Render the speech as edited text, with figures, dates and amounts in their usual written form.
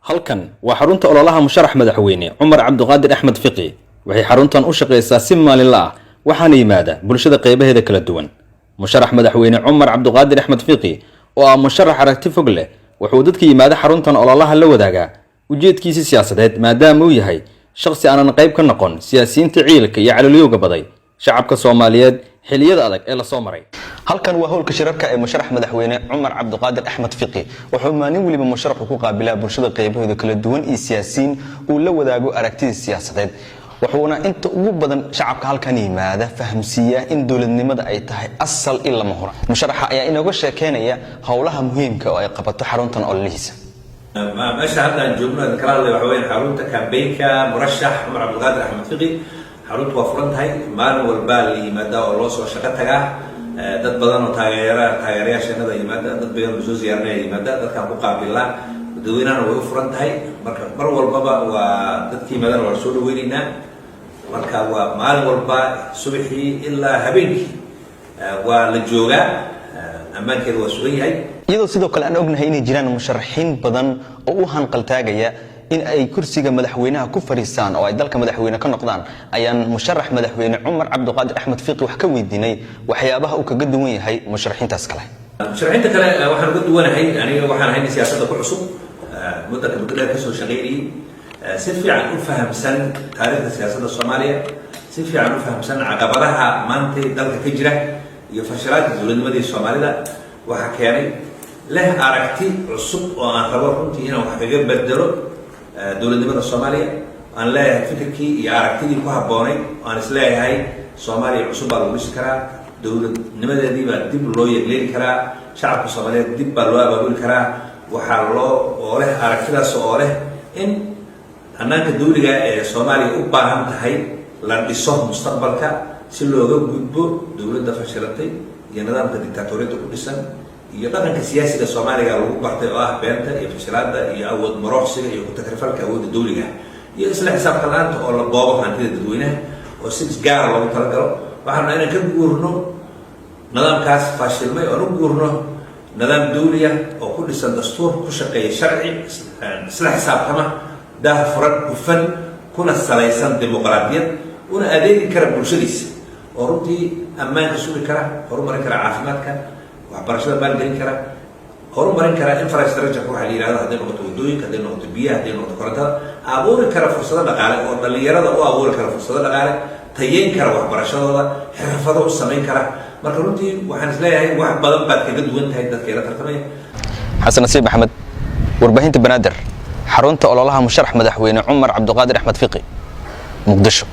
Halkan waa xarunta ololaha musharax madaxweyne Cumar Cabdiqaadir Axmed Fiqi. Waxay xaruntan u shaqaysaa si maalinla ah, waxaana yimaada bulshada qaybaheeda kala duwan. Musharax madaxweyne Cumar Cabdiqaadir Axmed Fiqi, oo ah musharax aragti fog leh, wuxuu dadka yimaada xaruntan ololaha la wadaagaa ujeedkiisa siyaasadeed, maadaama uu yahay shaqsi aanan qayb ka noqon siyaasiyiinta ciilka iyo calooliyowga baday shacabka Soomaaliyeed xilliyada adag ee lasoo maray. Halkan waa howlka shirarka ee musharax madaxweyne Cumar Cabdiqaadir Axmed Fiqi. Wuxuu maalin weliba musharaxu ku qaabilaa bulshada qaybahooda kala duwan iyo siyaasiyiin uu la wadaago aragtida siyaasadeed, wuxuuna inta ugu badan shacabka halkan yimaada fahamsiiyaa in dowladnimada ay tahay asal in lama hura. Musharaxa ayaa inooga sheekeynaya howlaha muhiimka oo ay qabato xaruntan ololihiisa. Meesha hadda aan joogno aan kala hadlay waxa weeyaan xarunta campaign-ka murashax Cumar Cabdiqaadir Axmed Fiqi. Xaruntu waa furan tahay, maalin walbaa la yimaadaa oo loo soo shaqo tagaa. Dad badan oo taageerayaasheenada yimaada, dad badan oo soo ziyaaranaya yimaada, dadkaan ku qaabilaa, dadweynahana way u furan tahay. Marka mar walbaba waa dadka yimaadana waa soo dhaweyneynaa. Marka waa maalin walba subaxii ilaa habeenkii waa la joogaa, ammaankeeda waa sugan yahay. Iyadoo sidoo kale aan ognahay inay jiraan musharaxiin badan oo u hanqaltaagaya in ay kursiga madaxweynaha ku fariistaan oo ay dalka madaxweyne ka noqdaan, ayaan musharax madaxweyne Cumar Cabdiqaadir Axmed Fiqi wax ka weydiinay waxyaabaha uu kaga duwan yahay musharaxiintaas kale. Musharaxiinta kale waxaan uga duwanahay, aniga waxaan ahay nin siyaasadda ku cusub, muddo dheer kasoo shaqaynayay, si fiican u fahamsan taariikhda siyaasadda Soomaaliya, si fiican u fahamsan caqabadaha maanta dalka ka jira iyo fashilaadka dowladnimadii Soomaalida waxaa keenay, leh aragti cusub oo aan rabo runtii inaan wax kaga bedelo dowladnimada Soomaaliya. Aan leeyahay fikirkii iyo aragtidii ku habboonayd oo aan isleeyahay Soomaaliya cusub baa lagu dhisi karaa, dowladnimadeedii baa dib loo yegleeli karaa, shacabka Soomaaliyeed dib baa loo abaabuli karaa. Waxaa loo oo leh aragtidaas oo leh in hanaanka dawliga ee Soomaaliya u baahan tahay la dhiso mustaqbalka, si looga gudbo dowladda fashilantay iyo nidaamka dictatoriyadda ku dhisan iyo dhaqanka siyaasiga Soomaaliga lagu bartay oo ah beenta iyo fashilaada iyo awood marooqsiga iyo ku-takrifalka awoodda dawliga iyo isla xisaabta la-aanta oo la boobo hantida dadweynaha oo si gaara loogu talagalo. Waxaan rabnaa inaan ka guurno nidaamkaas fashilmay oon u guurno nidaam dawliya oo ku dhisan dastuur, ku shaqeeya sharci, isla xisaabtama, daah furan, hufan, kuna salaysan dimuqraadiyad, una adeegi kara bulshadiisa, oo runtii ammaanka sugi kara, horumarin kara caafimaadka, waxbarashada, maalgelin kara, horumarin kara infrastructure waxaa la yihahdo, hadday noqoto waddooyinka, hadday noqoto biyaha, hadday noqoto korontada, abuuri kara fursado dhaqaale oo dhallinyarada u abuuri kara fursado dhaqaale, tayeyn kara waxbarashadooda, xirfado u samayn kara. Marka runtii waxaan isleeyahay wax badan baad kaga duwan tahay dadka ila tartamaya. Xasan Nasiib Maxamed, warbaahinta Banaadir, xarunta ololaha musharax madaxweyne Cumar Cabdiqaadir Axmed Fiqi, Muqdisho.